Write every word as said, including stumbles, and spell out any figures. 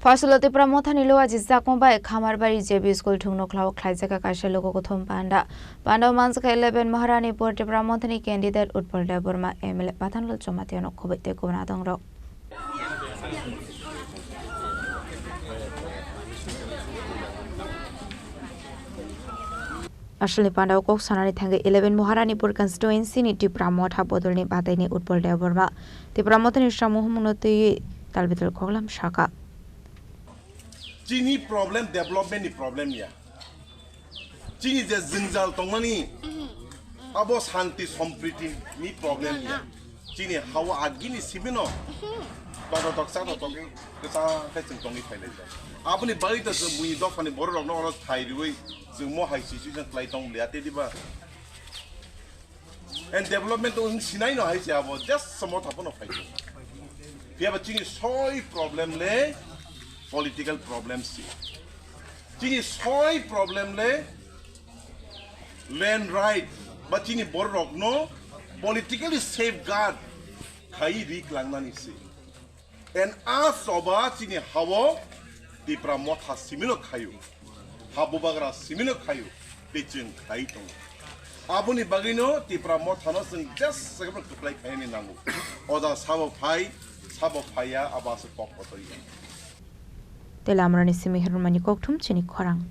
Phaisalo Tipra Mothani Luaji Jakma bai Khamarbari J B School thwngno khlao khlaijak kaisa logo kuthum panda. Pandao manjak eleven Maharanipur Tipra Mothani candidate Utpal Debbarma, M L A Pathanlal Jamatia no khoboi tei kubun adongrok. Aswlni pandao kok sanani thangwi eleven Maharanipur constituency ni Tipra Motha bodolni bataini Utpal Debbarma Tipra Mothani samung humungno twiwi talbital khoklam saka. Chini problem development ni problem ya. Chini je jwngjal tongmani abo shanti sompriti ni problem ya. Chini hawa agini sibino. Tokra toksa tokra kwchang khe chwng tongwi phailai. Aboni bagwi to chwng buini dophani borok rokno oro thai riwi chwng mo hai sisi chwng klai tong liya te diba. And development to wng sinai no hai se abo just samo thapo no phai. Phiya ba chini soi problem le political problem si. Chini soi problem le land right ba chini borok rokno politically safeguard khai ri klangnani si. And a choba chini hao Tipra Motha simino khayu, ha bubagra simino khayu, tei chwng khai tongo. Aboni bagwino Tipra Mothano chwng just second tuklai khaini nango. Oda sabo phai, sabo phaiya, abo aswk kok kotor ya. Tei Lamrani simi hirmani kokthum chini khorang.